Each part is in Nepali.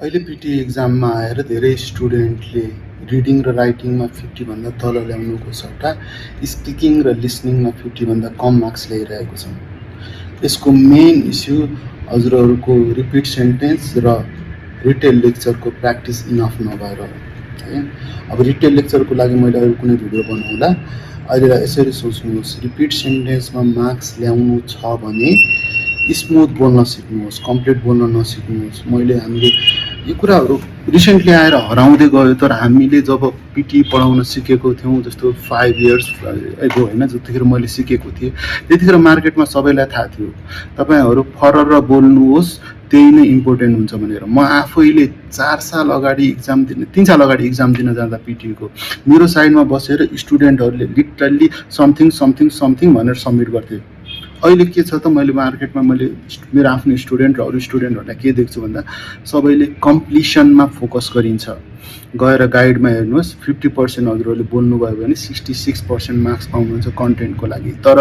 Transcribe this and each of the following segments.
अहिले पिटी एक्जाममा आएर धेरै स्टुडेन्टले रिडिङ र राइटिङमा 50 भन्दा तल ल्याउनुको सट्टा स्पिकिङ र लिसनिङमा 50 भन्दा कम मार्क्स ल्याइरहेको छन्। यसको मेन इस्यु हजुरहरूको रिपिट सेन्टेन्स र रिटेल लेक्चरको प्र्याक्टिस इनफ नभएर है। अब रिटेल लेक्चरको लागि मैले अरू कुनै भिडियो बनाउँदा अहिले यसरी सोच्नुहोस्, रिपिट सेन्टेन्समा मार्क्स ल्याउनु छ भने स्मुथ बोल्न सिक्नुहोस्, कम्प्लिट बोल्न नसिक्नुहोस्। हामीले यो कुराहरू रिसेन्टली आएर हराउँदै गयो, तर हामीले जब पिटी पढाउन सिकेको थियौँ, जस्तो 5 इयर्स एगो होइन, जतिखेर मैले सिकेको थिएँ त्यतिखेर मार्केटमा सबैलाई थाहा थियो तपाईँहरू फरर बोल्नुहोस् त्यही नै इम्पोर्टेन्ट हुन्छ भनेर। म आफैले 4 साल अगाडि इक्जाम दिन 3 साल अगाडि इक्जाम दिन जाँदा पिटीको मेरो साइडमा बसेर स्टुडेन्टहरूले लिटरली समथिङ समथिङ समथिङ भनेर सब्मिट गर्थे। अहिले के छ त, मैले मार्केटमा मैले मेरो आफ्नो स्टुडेन्ट र अरू स्टुडेन्टहरूलाई के देख्छु भन्दा सबैले कम्प्लिसनमा फोकस गरिन्छ। गएर गाइडमा हेर्नुहोस्, 50% हजुरहरूले बोल्नुभयो भने 66% मार्क्स पाउनुहुन्छ कन्टेन्टको लागि। तर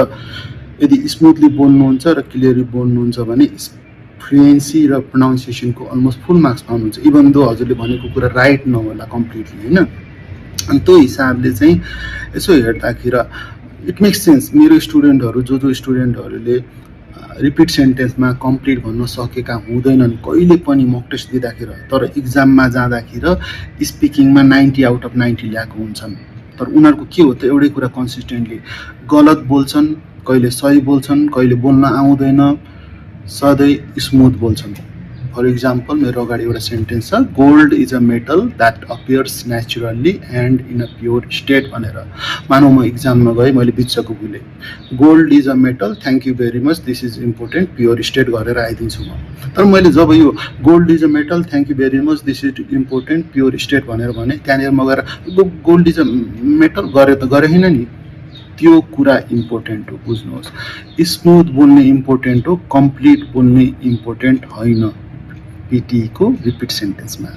यदि स्मुथली बोल्नुहुन्छ र क्लियरली बोल्नुहुन्छ भने फ्लुएन्सी र प्रोनाउन्सिएसनको अलमोस्ट फुल मार्क्स पाउनुहुन्छ, इभन दो हजुरले भनेको कुरा राइट नहोला कम्प्लिटली होइन। अनि त्यो हिसाबले चाहिँ यसो हेर्दाखेरि इट मेक्स सेन्स। मेरो स्टुडेन्टहरू जो स्टुडेन्टहरूले रिपिट सेन्टेन्समा कम्प्लिट भन्न सकेका हुँदैनन् कहिले पनि मक टेस्ट दिँदाखेरि, तर इक्जाममा जाँदाखेरि स्पिकिङमा 90 आउट अफ 90 ल्याएको हुन्छन्। तर उनीहरूको के हो त, एउटै कुरा कन्सिस्टेन्टली गलत बोल्छन्, कहिले सही बोल्छन्, कहिले बोल्न आउँदैन, सधैँ स्मुथ बोल्छन्। फर इक्जाम्पल मेरो अगाडि एउटा सेन्टेन्स छ, gold is a metal that appears naturally and in a pure state भनेर। मानौँ म इक्जाममा गएँ, मैले बिचको भुलेँ, gold is a metal, thank you very much, this is important, pure state गरेर आइदिन्छु म। तर मैले जब यो gold is a metal, thank you very much, this is important, pure state भनेर भने, त्यहाँनिर म गएर गोल्ड इज अ मेटल गरेँ त गरेँ होइन नि। त्यो कुरा इम्पोर्टेन्ट हो, बुझ्नुहोस्। स्मुथ बोल्ने इम्पोर्टेन्ट हो, कम्प्लिट बोल्ने इम्पोर्टेन्ट होइन पिटी को रिपिट सेन्टेन्समा।